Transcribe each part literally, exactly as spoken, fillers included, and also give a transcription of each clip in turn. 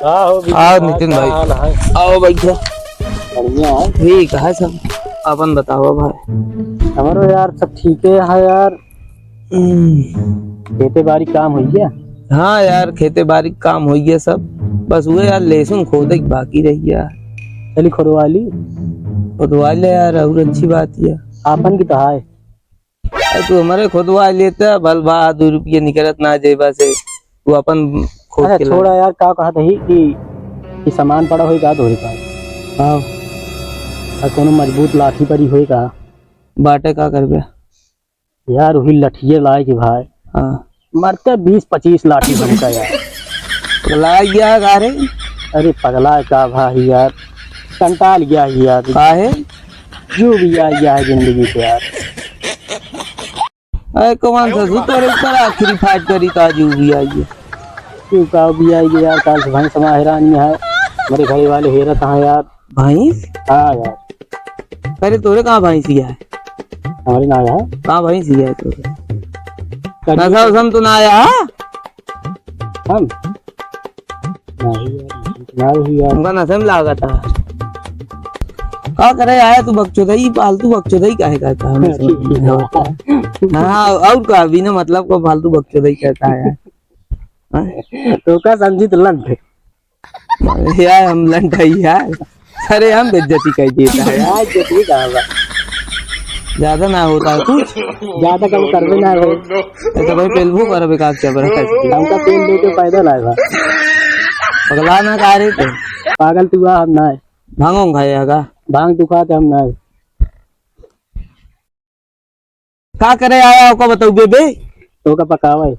का हो विजय आओ भाई, नितिन का भाई। हाल है? आओ बैठो। बढ़िया है। ठीक है सब। अपन बताओ भाई। हमरो यार सब ठीके है यार। हम्म। खेते बारी काम होइ गया? हाँ यार, खेते बारी काम होइ गया सब। बस उहे यार, लहसुन खोदे के बाकी रहि गया। चली खोदवा ली। खोदवा ले यार, और अच्छी बात है। आपन की तो है। अरे तू हमरे खोदवा लेता, भल भा दो रुपये निकलत ना जेबा से, तू अपन खोद अच्छा, के ला। छोड़ा यार, का कहत ही कि, कि सामान पड़ा होई का तोहरे पास? हाँ। और कोनो मजबूत लाठी पड़ी होई का? बाटे का करबे? यार, वही लठिये लाए कि भाई। हाँ। मरते बीस पच्चीस लाठी बनता यार। पगला गया का रे? अरे पगला का भाई यार, कंटाल गया ही यार। काहे? जो भी आ गया है जिंदगी से यार। अरे कौन सा ससुर तोरे ऊपर आखिरी फाट करी का जो भी आई है? क्यों का भी आई है यार, काल से भैंस हमारे हैरान है, मेरे घरे वाले हेरत हैं यार। भैंस? हाँ यार। अरे तोरे कहाँ भैंस ही है? हमारे ना है। कहाँ भैंस ही है तोरे? कभी नशा वशा में तो ना आया है? हम? नहीं यार, नहीं यार। हमका नशे में लागत है। का करे आया तू बकचोदई, फालतू बकचोदई काहे करता है? हाँ, और का, बिना मतलब को फालतू बकचोदई करता है यार। हाँ? तो का समझी तो लंठ। यार हम लंठ है यार। अरे हम बेइज्जती कर देता है यार। आज बेइज्जती का बा? ज्यादा ना होता है कुछ। ज्यादा कम करबे ना हो। ये तो भाई पेलबो करबे का जबरदस्त। हमका पेल दे के पैदल आए बा। पगला ना का रे तू? पागल तू आ, हम ना है। भांगो खाए का? भांग तू खाते हम ना है। का करे आया ओका बताऊ बे बे? तो का पकावे?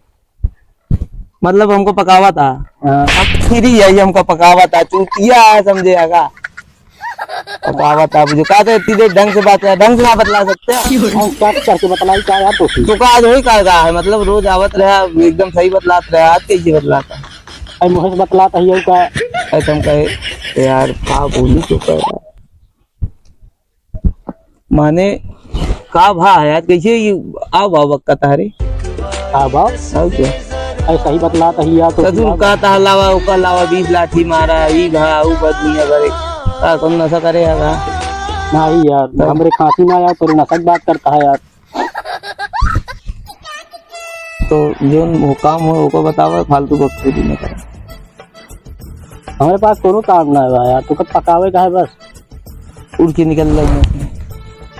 मतलब हमको पकावा था। हाँ। हम फ्री है, ये हमको पकावा था, चूतिया है समझे आगा। पकावा था, बुझो का तो इतनी देर ढंग से बात है, ढंग से ना बतला सकते। हम क्या करके बतलाई का यार तो फिर? तो का आज वही का, का है, मतलब रोज आवत रहा, एकदम सही बतलात रहा, आज कैसे बतलाता? अरे मुँह से बतलाता ही है का? अरे तुम कहे, यार का बोली तो कर यार। माने का भा है यार, कैसे ये आ भा बक्का तारे? का भा? और क्या? अरे सही बतलाता ही यार, तो ससुर का का तार लावा, ओका लावा, बीस लाठी मारा, ई भा, ऊ बदनिया करे। का कौन नशा करे है का? नहीं यार, तो हमरे खांसी ना यार, पर नशा की बात करता है यार। तो जोन वो काम हो, ओको बतावा, फालतू बकचोदी न करे। हमरे पास कोनो काम ना है यार, तू कब पकावे का है बस। उठ के निकल ले यहाँ से।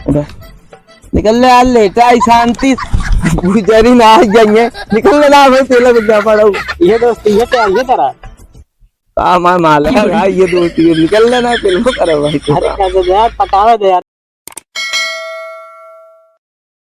उठा। निकल ले यार, लेटा ही शांति से। गुजरी ना आ जाएंगे। निकल ले ना भाई, तेला कुछ ना पड़ा। ये दोस्त, ये क्या, ये करा? का मार माला है भाई, ये दोस्त, ये निकल ले ना, तेला करा भाई तू। अरे कैसे दे यार, पकावे दे यार।